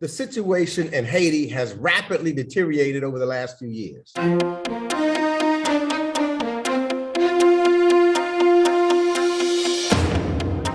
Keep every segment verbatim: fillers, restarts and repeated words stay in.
The situation in Haiti has rapidly deteriorated over the last few years.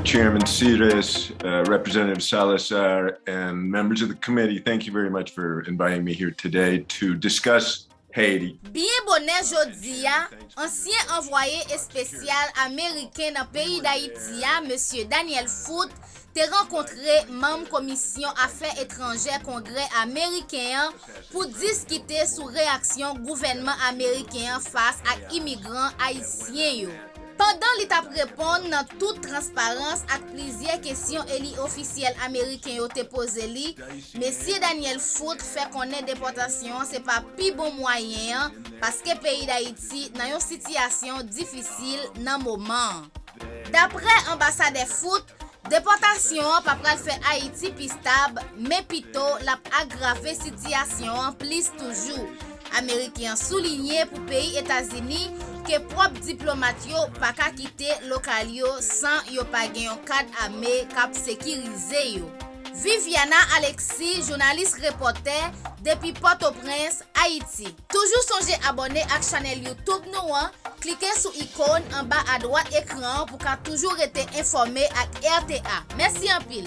Chairman Sires, uh, Representative Salazar, and members of the committee, thank you very much for inviting me here today to discuss Haiti. Byen bonè jodi a, ansyen anvwaye espesyal ameriken nan peyi Dayiti a, Mesye Daniel Foote, te rankontre manm Komisyon Afè Etranjè Kongrè ameriken an pou diskite sou reyaksyon gouvènman ameriken an fas ak imigran ayisyen yo. Pandan li t ap reponn nan tout transparans ak plizyè kesyon eli ofisyèl ameriken yo te poze li, Mesye Daniel Foote fè konnen depòtasyon an se pa pi bon mwayen an, paske peyi Dayiti nan yon sitiyasyon difisil nan moman an. Daprè anbasadè Foote, depòtasyon an pa pral fè Ayiti pi stab, men pito l ap agrave sitiyasyon an plis toujou. Ameriken an soulinye pou peyi Etazini ke pwòp diplomat yo pa ka kite lokal yo san yo pa gen yon kad ame k ap sekirize yo. Viviana Alexis, jounalis repòtè, depi Pòtoprens, Ayiti. Toujou sonje abòne ak chanèl YouTube nou an, klike sou ikòn anba adwat ekran an pou ka toujou rete enfòme ak R T A. Mèsi anpil!